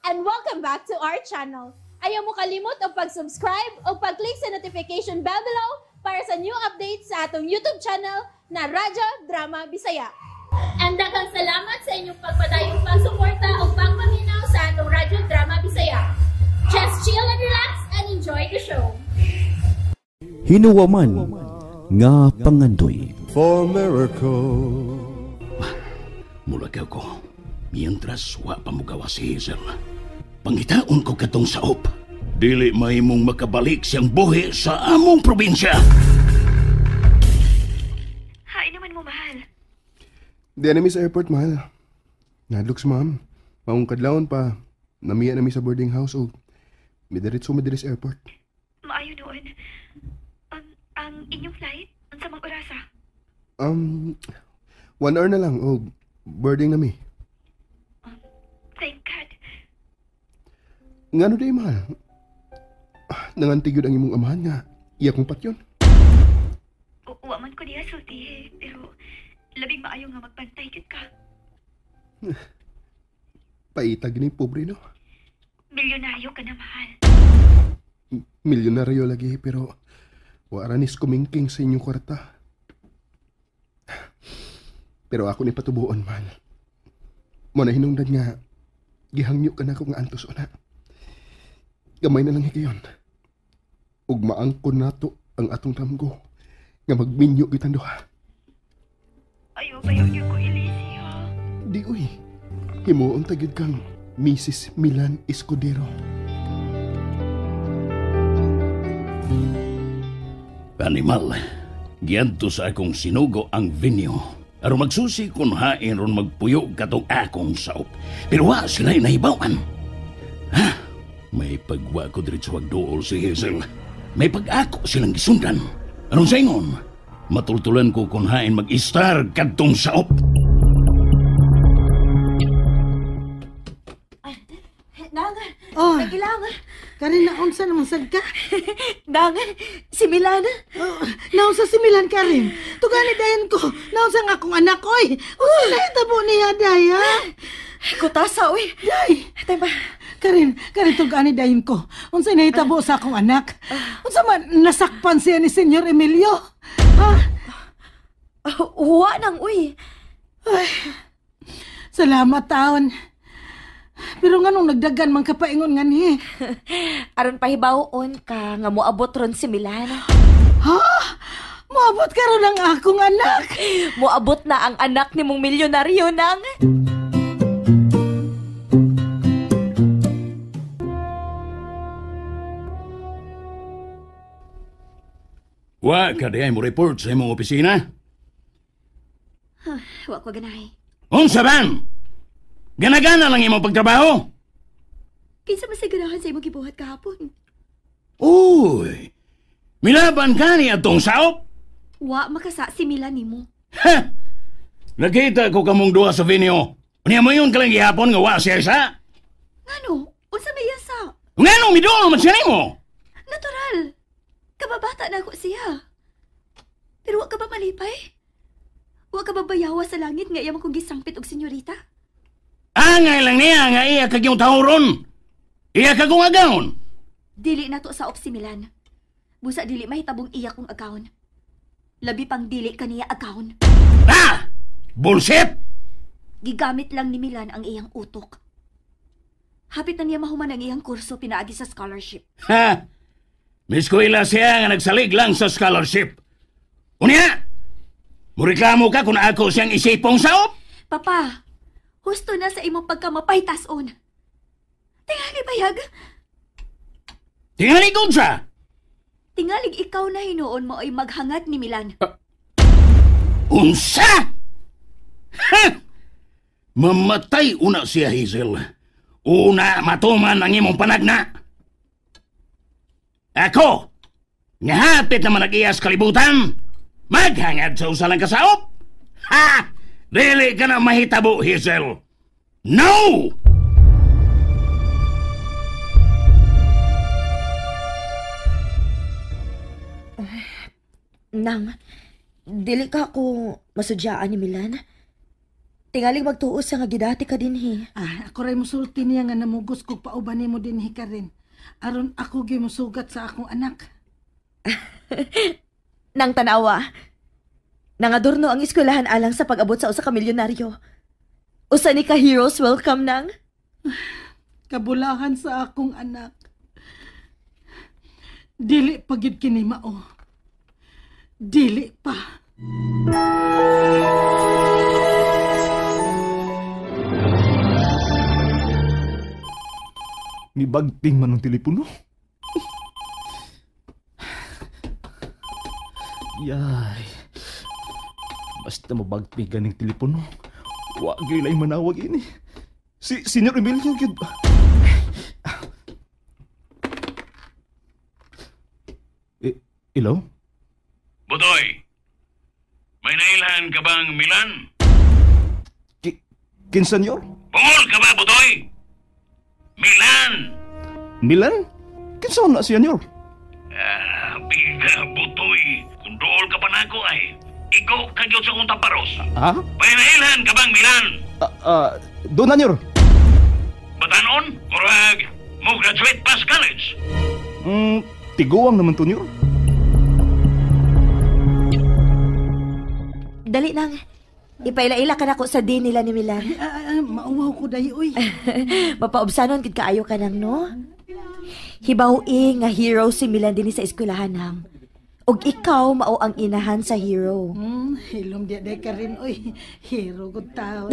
And welcome back to our channel. Ayaw mo kalimot og pag-subscribe o pag-click sa notification bell below para sa new updates sa atong YouTube channel na Radyo Drama Bisaya. And daghang salamat sa inyong pagpadayong pagsuporta o pagpaminaw sa atong Radyo Drama Bisaya. Just chill and relax and enjoy the show. Hinuwaman nga pangandoy. For miracle. Mulagaw ko, mientras wa pa mugawa si Hazel. Pangitaon ko katong saop. Dili mahimong makabalik siyang buhi sa among probinsya. Hain naman mo, mahal. Di na mi sa airport, mahal. Nadlok si ma'am. Maong kadlawon pa. Namiya na mi sa boarding house o midiretso mi diri sa airport. Maayo noon. Ang inyong flight? Unsa mang orasa? 1 hour na lang o boarding na mi. Thank God. Ngano di, mahal? Nangantig yun ang imong amahan nga. Iya kong patyon. Wa man ko diha sulti eh, pero labing maayo nga magbantay gid ka. Paitag ni pobre, no? Milyonaryo ka na, mahal. Milyonaryo lagi, pero wala nis kumingking sa inyong kwarta. Pero ako ni patubuon, mahal. Mo na hinungdan nga, gihangyo ka na ako nga antos una. Gamay na lang higayon. Ug maangkon nato ang atong tamgo nga magminyo kitang duha. Ayaw ba yun ko, Elise, ha? Di, uy. Himuon tagid kang Mrs. Milan Escudero. Animal, giadto sa akong sinugo ang venue. Aron magsusi kung hain ron magpuyo katong akong saop. Pero wa sila'y nahibawan. Ha? May pagwa ko diretso wag dool si Hazel. May pag-ako silang gisundan. Anong sa ingon? Matultulan ko kung hain mag-istar kadtong saop. Nang, Oh, nagilang. Karin, naunsa naman sad ka? Nang, si Milan. Oh, naunsa si Milan, Karin? Tugani dayon ko. Naunsa nga akong anak, oy. Unsa nahitabo niya, day, ha? Kutasa, oy. Day! Tay ba? Karin, tugani dayon ko. Unsa nahitabo sa akong anak? Unsa man nasakpan siya ni Senyor Emilio? Ha? Wa nang, uy. Ay, salamat, taon. Pero nga nung nagdagan man kapaingon nga ni. Aron pahibaw-on ka nga moabot ron si Milan. Ha? Moabot ka ron ang akong anak. Moabot na ang anak ni mong milyonaryo nang. Wa ka diay mo report sa imong opisina? Wa ko ganahi. Unsa man? Ganagana lang imong pagtrabaho. Kinsa man sa ganahan sa imong gibuhat kahapon? Uy! Milaban ka ni atong saop? Wa makasa si Milan nimo. Ha! Nakita ko kamong duha sa venue. Unya mo yun ka lang gihapon nga wa siya sa? Ngano? Unsa may iya sa? Ngano miduol man siya nimo? Natural. Kababata na ako siya. Pero wa ka ba malipay? Wa ka ba bayawa sa langit nga iya man kong gisangpit og senyorita? Angay lang niya nga iya kag yung tahuron. Iya kag kong agawon. Dili na to sa si Milan. Busa dili mahitabong iya kong agawon. Labi pang dili kaniya agawon. Ah! Bullshit! Gigamit lang ni Milan ang iyang utok. Hapit na niya mahuman ang iyang kurso pinaagi sa scholarship. Ha! Miskuila siya nga nagsalig lang sa scholarship. Unya! Mureklamo ka kung ako siyang isipong saop? Papa, husto na sa imong pagkamapaytason. Tingali bayag. Tingali kung sa? Tingalig ikaw na hinuon mo ay maghangat ni Milan. Unsa? Ha! Mamatay una siya, Hazel. Una matuman ang imong panagna. Ako, nga hapit na manag-iyas kalibutan, maghangad sa usalang kasaop? Ha! Dili ka na mahitabo, Hazel. No! Nang, dili ka ako masudyaan ni Milan. Tingalig magtuo sa nga gidati ka dinhi. Ah, ako ray musulti niya nga namugos kog pauban nimo dinhi ka rin. Aron ako gyud musugat sa akong anak. Nang tanawa. Nangadurno ang eskwelahan alang sa pag-abot sa usa ka milyonaryo. Usa ni ka heroes welcome nang. Kabulahan sa akong anak. Dili pa gyud kini mao. Dili pa. Nibagting man ang telepono. Yay. Basta mabagting ganing telepono. Wa gyud lay manawag ini. Si Senior Emilio gyud. Hello? Butoy, may nailhan ka bang Milan? Kinsa, senyor? Bungol ka ba, Butoy? Milan! Milan? Kinsa na siya, senyor? Ah, biga, Butoy. Kung dool ka pa nako ay, igo ka gyud sa kong taparos. Ha? May nailhan ka bang Milan? Doon na, senyor. Batanon? Murag, mo graduate pas college. Tiguang naman to, senyor. Dali nang. Ipaila-ila ka nako sa din nila ni Milan. Mauwaw ko dahi, uy. Mapaubsanon gid kaayo ka nang, no? Hibaw-i nga hero si Milan dinhi sa eskwelahan nang. Og ikaw mao ang inahan sa hero. Hilom di day ka rin, uy. Hero gud tao.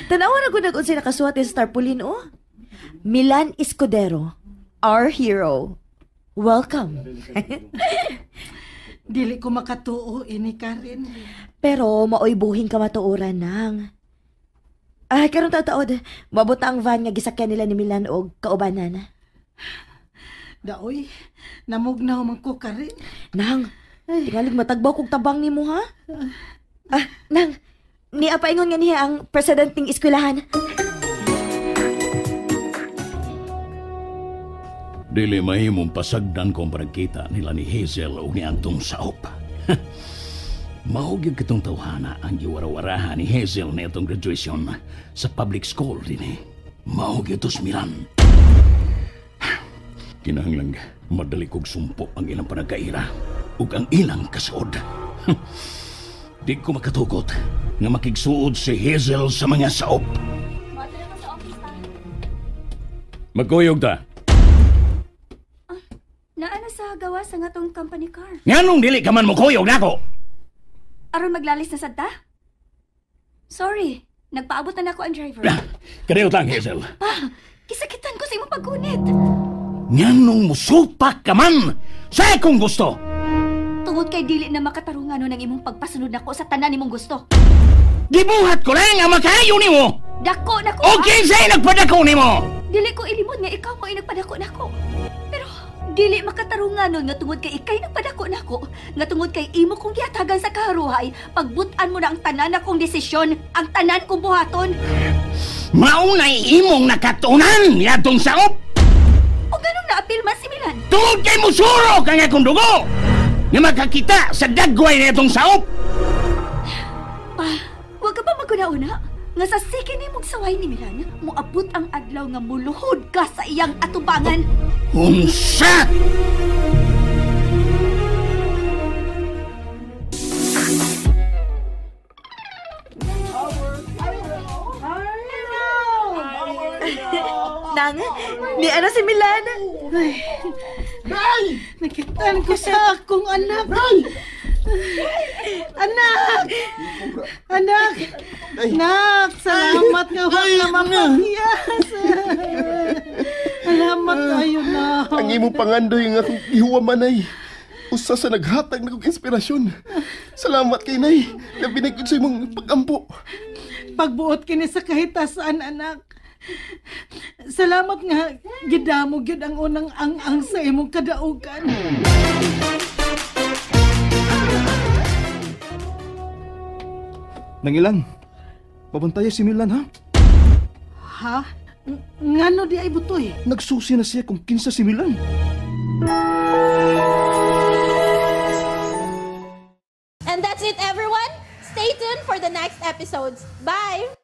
Tanawa na gud nag-unsay nakasuwat sa tarpaulin, oh. Milan Escudero, our hero. Welcome. Dili ko makatuo ini Karen. Pero maoy buhing kamatuoran nang. Ay, karon taod-taod, maabot na ang van nga gisakyan nila ni Milan og kaubanan. Daoy, namugnaw man ko Karen. Nang, tingalig matagbaw kog tabang nimo ha? Ah, nang, niya paingon nga niya ang president ning eskwelahan. Dili mahimong pasagdan kong paragkita nila ni Hazel o ni Antong Saop. Mao gyud kitong tawhana ang giwarawarahan ni Hazel na itong graduation sa public school dinhi. Mao gyud to si Milan. Kinahanglan madali kog sumpo ang ilang panagkaira ug ang ilang kasuod. Di ko makatugot nga makigsuod si Hazel sa mga saop. Magkuyog ta. Naana sa gawa sa nga tong company car. Nganong dili ka man mokuyog nako? Aron maglalis na sad ta? Sorry, nagpaabot na nako ang driver. Kadayo tang Hazel. Pa, kisakitan ko sa imong paggunit. Nganong musupak ka man sa akong gusto? Tungod kay dili na makatarungan ng imong pagpasunod nako sa tanan nimong gusto. Gibuhat ko lang ang makaayo nimo. Dako nako. O kinsay nagpadako nimo? Dili ko ilimod nga ikaw mo ay nagpadako nako. Pero dili makatarungan nun nga tungod kay ikay nagpadako nako, nga tungod kay imo kong gihatagan sa kaharuhay, pagbutan mo na ang tanan akong desisyon, ang tanan kong buhaton. Maunay imong nakatunan yatong saop. O ganong naapil man si Milan? Tungod kay musurok ang akong dugo nga makakita sa dagway na itong saop. Pa, wag ka ba maguna-una? Nga sa sige ni mong saway ni Milan, moabot ang adlaw nga muluhod ka sa iyang atubangan. Unsa? Nang, ni ano si Milan? Ay, nakitaan ko sa akong anak. Ay! Anak! Anak! Anak! Salamat nga wa ka mapakiyas. Salamat kayo na. Ang imong pangandoy nga akong gihuwaman ay usa sa naghatag na kong inspirasyon. Salamat kay Nay. Labi na sa imong pagampo. Pagbuot kini sa kahitasan, anak. Salamat nga gidamo gyud ang unang ang-ang sa imong kadaugan. Nangilan, pabantaya si Milan, ha? Ha? Ngano di ay butoy? Nagsusi na siya kung kinsa si Milan. And that's it, everyone. Stay tuned for the next episodes. Bye!